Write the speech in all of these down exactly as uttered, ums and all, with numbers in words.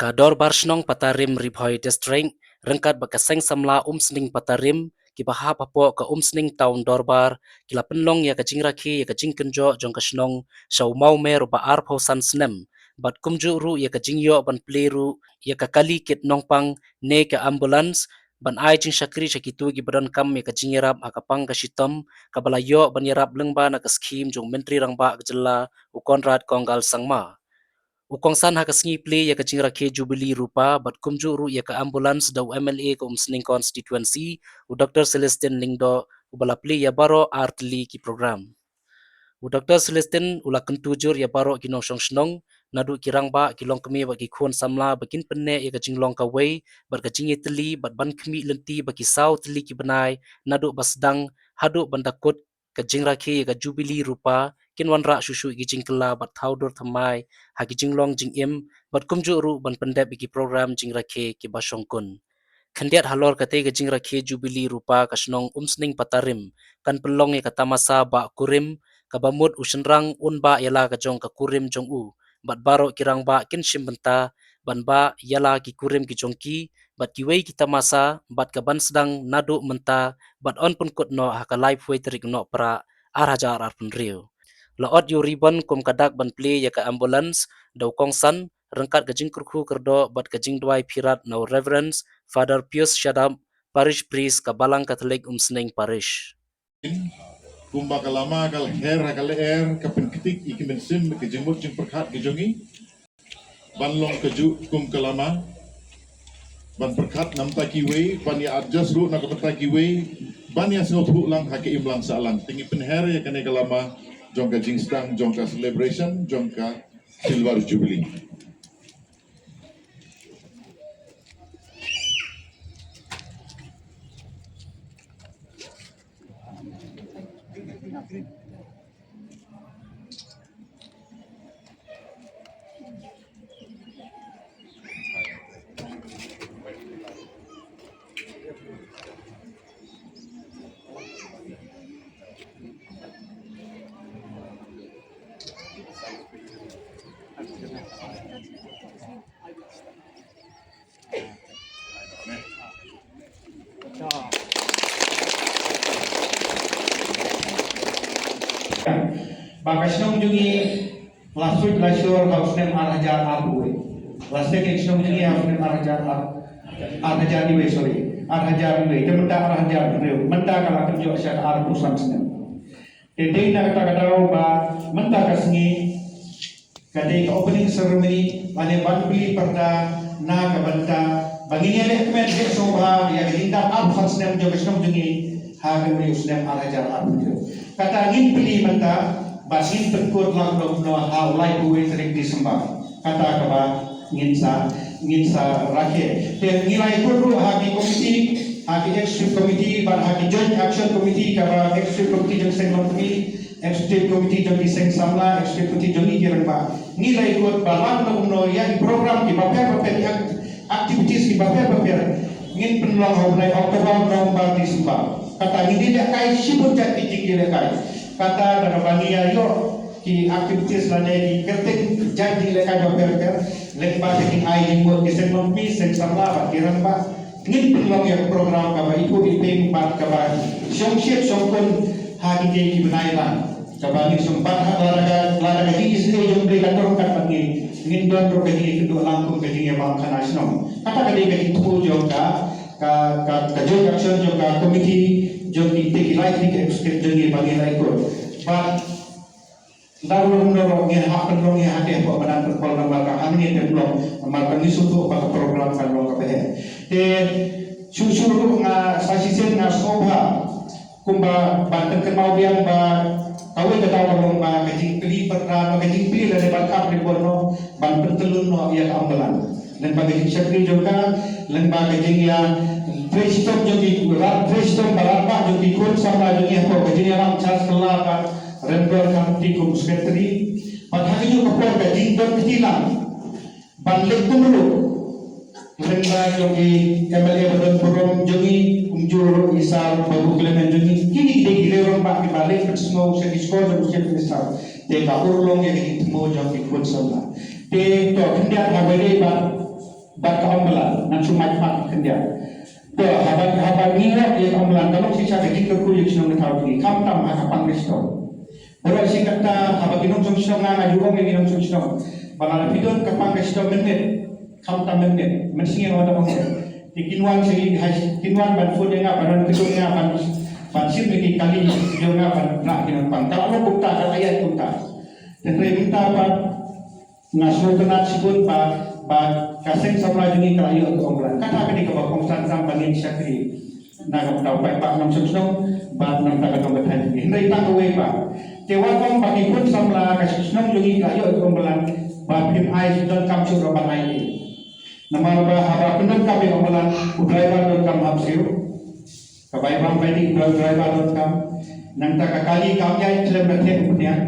Ka Dorbar Shnong Patarim Ri Bhoi District, ryngkat bad ka Seng Samla Umsning Patarim, kiba hap hapoh ka Umsning Town Dorbar, ki la pynlong ïa ka jingrakhe ïa ka jingkynjoh jong ka shnong sha u mawmer uba arphew san snem, bad kumjuh ruh ïa ka jingïoh ban plie ruh ïa ka kali kit nongpang ne ka ambulance, ban ai jingshakri sha kito kiba donkam ïa ka jingïarap ha ka pang ka shitom, kaba la ïoh ban ïarap lyngba na ka skhim jong u Myntri Rangbah ka jylla, u Conrad Kongkal Sangma. U kongsan ha ka sngi plie ïa ka jingrakhe Jubilee Rupa bad kumjuh ruh ïa ka ambulance da u M L A ka Umsning Constituency, u Doktor Celestine Lyngdoh, uba la plie ïa baroh ar tylli ki program. U Doktor Celestine u la kyntu jur ïa baroh ki nongshong shnong, naduh ki rangbah, ki longkmie bad ki khun samla ba kin pynneh ïa ka jinglong kawei bad ka jingïatylli bad ban khmih lynti ba ki saw tylli ki bnai naduh ba sdang haduh ban da kut ka jingrakhe ïa ka Jubilee Rupa kin wanrah shuh shuh ïa ki jingkylla bad thaw dur thymmai ha ki jinglong jingim bad kumjuh ruh ban pyndep ïa ki program jingrakhe kiba shongkun. Khyndiat halor katei ka jingrakhe Jubilee Rupa, ka shnong Umsning Patarim kan pynlong ïa ka tamasa Bah Kurim, kaba mut u shynrang un bah ïa la ka jong ka kurim jong u, bad baroh ki rangbah kin shim bynta ban bah ïa la ki kurim ki jong ki bad kiwei ki tamasa, bad ka ban sdang naduh mynta bad yn pynkut noh ha ka laiphew tarik Nohprah ar hajar arphew hynriew. La ot ïa u ribbon kum ka dak ban plie ïa ka ambulance da u kongsan, ryngkat ka jingkyrkhu kyrdoh bad ka jingduwai phirat na u Reverend Father Pius Shadap, Parish Priest ka Balang Katholik Umsning Parish. Kumba ka lama ka lyer ha ka lyer, ka pynktik ïa ki mynsiem ka jingmut jingpyrkhat ka jong ngi. Ban long kajuh kum ka lama, ban pyrkhat na ka bynta kiwei, ban ïa adjust ruh na ka bynta kiwei, ban ïa sngewthuh lang ha ka imlang sahlang. Te ngi pynher ïa kane ka lama jong ka jingsdang jong ka celebration jong ka Silver Jubilee. Ba ka shnong jong ngi la suit la shor ha u snem ar hajar arphew wei. La seng ka shnong jong ngi ha u snem ar hajar ar, ar hajar iwei, sorry. Ar hajar iwei. Te mynta ar hajar hynriew. Mynta ka la kynjoh sha ka arphew san snem. Te dei na kata ka daw ba mynta ka sngi ka dei ka opening ceremony, lane ban plie pyrta na ka bynta ba ngin ïaleh kmen leh sngewbha ïa ka jingdap arphew san snem jong ka shnong jong ngi ha kane u snem ar hajar arphew hynriew. Kata ngin plie mynta bad ngin pynkut lang kumno kumno ha u laiphew wei tarik December. Kata kaba ngin sa, ngin sa rakhe. Te ngi la ïakut ruh ha ki komiti, ha ki executive committee bad ha ki joint action committee, kaba executive committee jong Seng Longkmie, executive committee jong ki Seng Samla, executive committee jong ngi ki rangbah. Ngi la ïakut ba lang kumno kumno ïa ki program kiba pher bapher, ïa activities kiba pher bapher ngin pynlong ha u bnai October, November, December. Kata ngin ïalehkai shibun jait ki jingïalehkai. Kata da kaba ngi ïoh ki activities lane ki kyrteng jait jingïalehkai bapher bapher, lyngba ka jingai jingmut ki Seng Longkmie, Seng Samla bad ki rangbah, ngin pynlong ïa ka program kaba ithuh iping bad kaba shongshit shongkun ha kine ki bnai lang. Kaba ngin sngewbha ha lada ka, lada ka jingisynei jong U Blei ka don ryngkat bad ngi, ngin don ruh ka jingïakynduh lang kum ka jingïabam khana shnong. Kata ka dei ka jingthmu jong ka, ka, ka, ka joint action jong ka committee jong ngi, te ki lai tylli ki executive jong ngi ba ngi la ïakut. Bad Nda ruh nda ruh ngi hap pynlong ïa hadien ba madan pynpol namar ka hangne pynlong namar ka ngi sngewthuh ba ka program kan long kaba heh. Te shuh shuh ruh nga sa shisien nga sngewbha kumba ban pynkynmaw biang ba kawei ka daw ka long ba ka jingplie pyrta ba ka jingplie lane ban kap ribbon noh ban pyntyllun noh ïa ka ambulance. Lyngba ka jingshakri jong ka, lyngba ka jingïa trei shitom jong ki, rat trei shitom ba rangbah jong ki khun samla jong ngi hapoh ka jingïalam Charles Kylla bad Rembrandt Khamti kum u secretary. Bad ha kajuh ka por ka jingdon kti lang ban leh kumno lyngba jong ki M L A ba don burom jong ngi, kumjuh ruh i Sir Babu Clement jong ngi. Kine ki dei ki rangbah kiba leh pynsngew sha ki shkor jong u Chief Minister. Te ka urlong ïa ka jingthmu jong ki khun samla. Te to khyndiat ha ba dei ba Bad ka Umbullan ngan shu mait pat khyndiat. To, haba, haba ngi ïoh ïa ka Umbullan ka long shisha ka jingkyrkhu ïa ka shnong ka thaw jong ngi, khamtam ha ka pang ka shnong. Baroh shi katta haba ki nongshong shnong, nga nga ju ong ïa ki nongshong shnong ba lada phi don ka pang ka shnong mynmiet, khamtam mynmiet, mynsngi nga da ong. Te kin wan sha ngi, ha, kin wan ban phone ïa nga, ban wan kynduh ïa nga, ban, ban shim ïa ki kali jong nga ban rah ki nongpang. Ka la long kumta, ka la ïaid kumta. Te hynrei mynta pat nga sngewtynnat shibun ba, ba ka seng samla jong ngi ka la ïoh ïa ka Umbullan. Kata ka dei kaba kongsan tam ba ngin shakri na ka bynta u paidbah nongshong shnong bad na ka bynta ka dong ka thaiñ jong ngi. Hynrei tang kawei pat, te wat ong ba ki khun samla ka shnong jong ngi ka la ïoh ïa ka Umbullan ba phim ai, donkam shuh ruh ban ai ei. Namar ba haba pyndonkam ïa ka Umbullan, u driver donkam hap siew. Ka bai bam bai dih, u driver donkam. Nangta ka kali kam ïaid khlem da thep u pniang.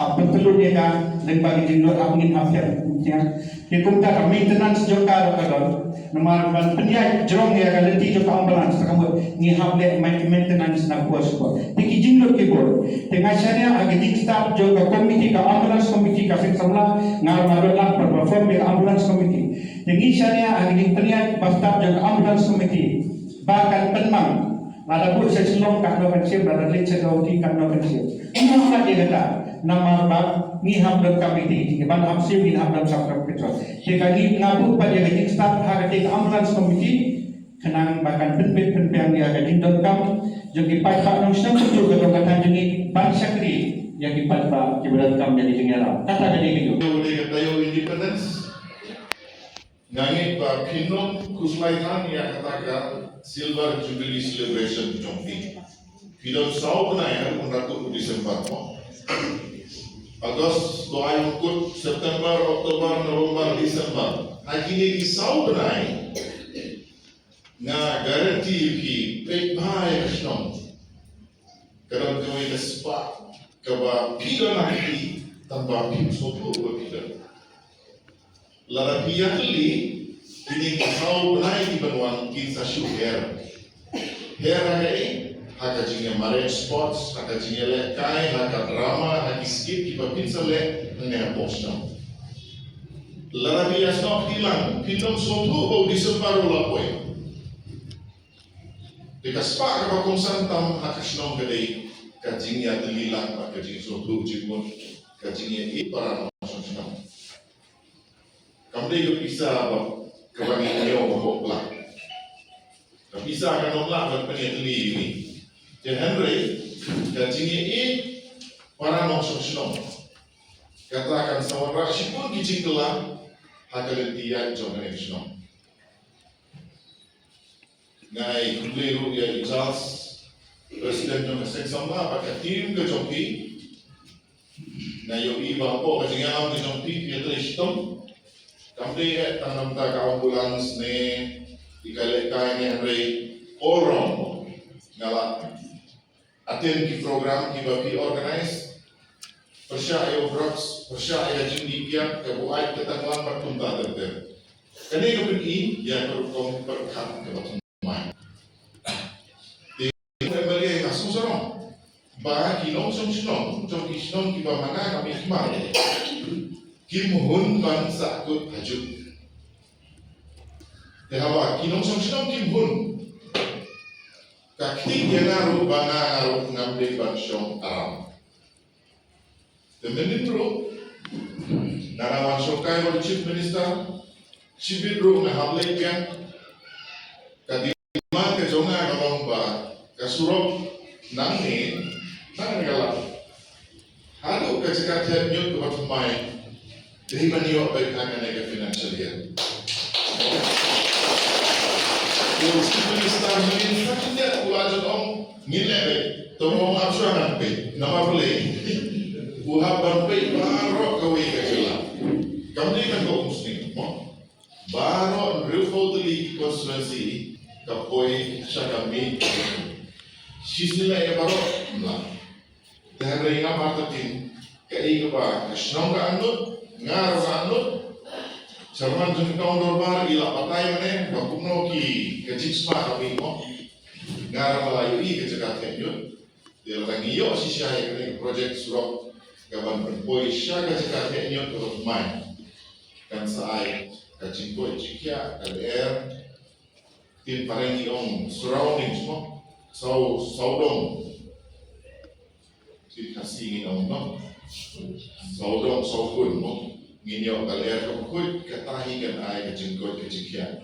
Hap pyntyllut ïa ka, lyngba ki jinglut hap ngin hap thep u pniang. Te kumta ka maintenance jong ka ruh ka don. Namar ban pynïaid jrong ïa ka lynti jong ka Umbullan, sa ka mut ngi hap leh maintenance na khua shuwa. Te ki jinglut ki bun. Te nga shaniah ha ka jingstad jong ka committee, ka Ambulance Committee, ka seng samla, nga ruh nga don lang ban perform ïa ka Ambulance Committee. Te ngi shaniah ha ka jingpynïaid ba stad jong ka Ambulance Committee ba kan pynmang. Lada buh sha Shillong katno kan shim, lada leit sha Guwahati katno kan shim. Ngi hap lad ïa kata, namar ba ngi hap donkam ïa kata, ban hap siew ngi hap donkam ka petrol. Te ka ngi, nga buh pat ïa ka jingstad ha kata ka Ambulance Committee, khnang ba kan pynbeit pynbiang ïa ka jingdonkam jong ki paidbah nongshong shnong, ka dong ka thaiñ jong ngi, ban shakri ïa ki paidbah kiba donkam ïa ka jingïarap. Kata ka dei ka jong. Ka taïew Independence. Nga ngeit ba phin ym khuslai than ïa kata ka Silver Jubilee Celebration jong phi. Phi don saw bnai haduh ban da kut u December mo. August, to ai kut September, October, November, December. Ha kine ki saw bnai nga guarantee ïa phi, peit bha ïa ka shnong. Ka don kawei ka spah kaba phi don ha kti, tang ba phim sngewthuh ba phi don. Lada phi ïatylli, kine ki saw bnai kiban wan kin sa shu her. Her ha kaei? Ha ka jingïamareh sports, ha ka jingïalehkai, ha ka drama, ha ki skit kiba phin sa leh hangne hapoh shnong. Lada phi ïasnoh kti lang, phin ym sngewthuh ba u December u la poi. Te ka spah kaba kongsan tam ha ka shnong ka dei ka jingïatylli lang bad ka jingsngewthuh jingmut, ka jingïeit para nongshong shnong. Kam dei ka pisa ba kaba ngi ïoh hapoh pla. Ka pisa kan ym lah ban pynïatylli ïa ngi. Te hynrei ka jingïeit para nongshong shnong, kata kan sa wanrah shibun ki jingkylla ha ka lynti ïaid jong kane ka shnong. Nga ai khublei ruh ïa i Charles, President jong ka Seng Samla bad ka team ka jong phi. Nga ïohi ba hapoh ka jingïalam ka jong phi, phi ïatrei shitom. Kam dei eh tang namar ka ambulance ne i ka lehkai ne, hynrei all round nga la attend ki program kiba phi organize. Pyrshah ïa u drugs, pyrshah ïa ka jingdih kiad, ka buaid, ka tanglang bad kumta ter ter. Kane ka pyni ïa ka rukom pyrkhat kaba thymmai. Te u M L A nga sngewsarong ba ki nongshong shnong jong ki shnong kiba ma nga nga mih khmat kim hun ban sahkut hajuh. Te haba ki nongshong shnong kim hun, ka khih ïa nga ruh ba nga ruh ngam dei ban shong aram. Te mynnin ruh nga dang wan shongkai bad u Chief Minister, shibit ruh nga hap leit biang. Ka demand ka jong nga ka long ba ka surok nangne, nangne ka lad haduh ka jaka thep ñiut kaba thymmai, dei ban ïoh beit ha kane ka financial year. U Chief Minister mynnin sa khyndiat u la jot ong ngin leh beit. To mo, ym ap shuwa ngan peit. Namar balei? U hap ban peit baroh kawei ka jylla. Kam dei tang ka Umsning mo. Baroh hynriewphew tylli ki constituency ka poi sha ka mih. Shisien leh ïa baroh, ym lah. Te hynrei ngam artatien kaei kaba ka shnong ka angnud, nga ruh nga angnud. Chairman jong ka Town Dorbar i la batai mane ba kumno ki, ka jingsma ka mih mo. Nga ruh nga la ïohi ka jaka thep ñiut. Te lada ngi ïoh shisha ïa kane ka project surok kaban pynpoi sha ka jaka thep ñiut kaba thymmai, kan sa ai ka jingkoit jingkhiah ka lyer. Tin pareng i ong surroundings mo. Saw, sawdong. Tin Khasi ngin ong no. Sawdong sawkun mo. Ngin ïoh ka lyer ka khuid kata hi kan ai ka jingkoit ka jingkhiah.